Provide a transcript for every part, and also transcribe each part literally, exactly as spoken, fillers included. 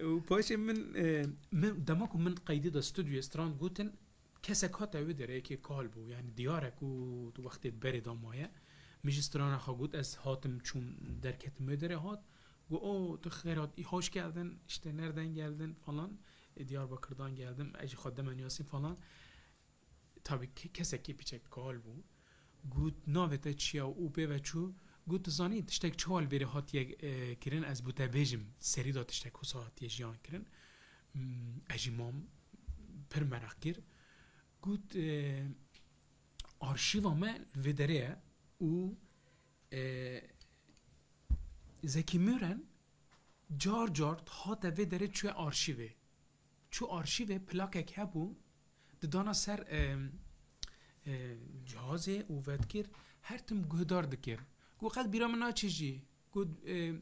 Û paşê min, e, min, dema ku min qeydî da studyoyê stran gotin, kesek hate wê derê, yekê kal bû. Yani diyar e ku tu wextê berê da maye. Min jî strana xwe got, ez hatim çûm derketim wê derê hat. Got, "O, tu xêr hat, hoş geldin, işte nereden geldin?" falan. E, Diyarbakır'dan geldim, ez jî xwe deme niyasî falan. Tabii ki kesekî piçek kal bû. Got, "Navê te çi ya?" û pê ve çû. Got, "Tu zanî tiştek çi hal bêrê hatiye, e, kirin, ez bo te bêjim, serî da tiştek wisa hatiye jiyan kirin." Hmm, ez jî mam pir meraq kir. Got, e, "Arşîva me li vê derê ye û, e, Zekî Müren car car hate vê derê çûye arşîvê." Çû arşîvê plakek hebû, didana ser, e, e, cihazê û vedikir, her tim guhdar dikir. Got, "Qet bîra min naçe jî." Got, e,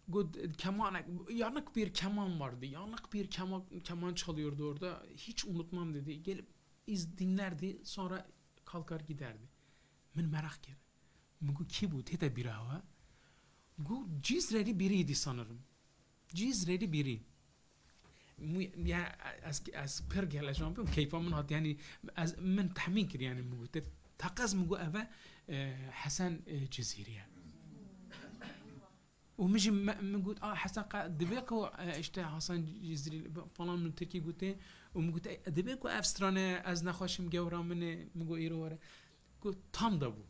got, "Kemanek, yanık bir keman vardı, yanık bir keman, keman çalıyordu orada. Hiç unutmam," dedi. "Gelip iz dinlerdi, sonra kalkar giderdi." Min meraq kir. Min got, "Kî bû, tê te bîra we?" Got, "Cizreli biriydi sanırım. Cizreli biri." Mu-, ya, ez, ez pir gelejan bûm, keyfa min hat, yani, ez, min tehmîn kir, yani, min got, teqez min got, "Eve, e, Hesen, e, Cizîrî ye." Û min jî me-, min got, "A, Hesen qe-, divê ku, e, işte, Hasan Cizîrî falan min Tirkî gote." Û min got, "E, divê ku ev strane ez nexweşim gewra min e," min got, "Îro were." Got, "Tam da bû."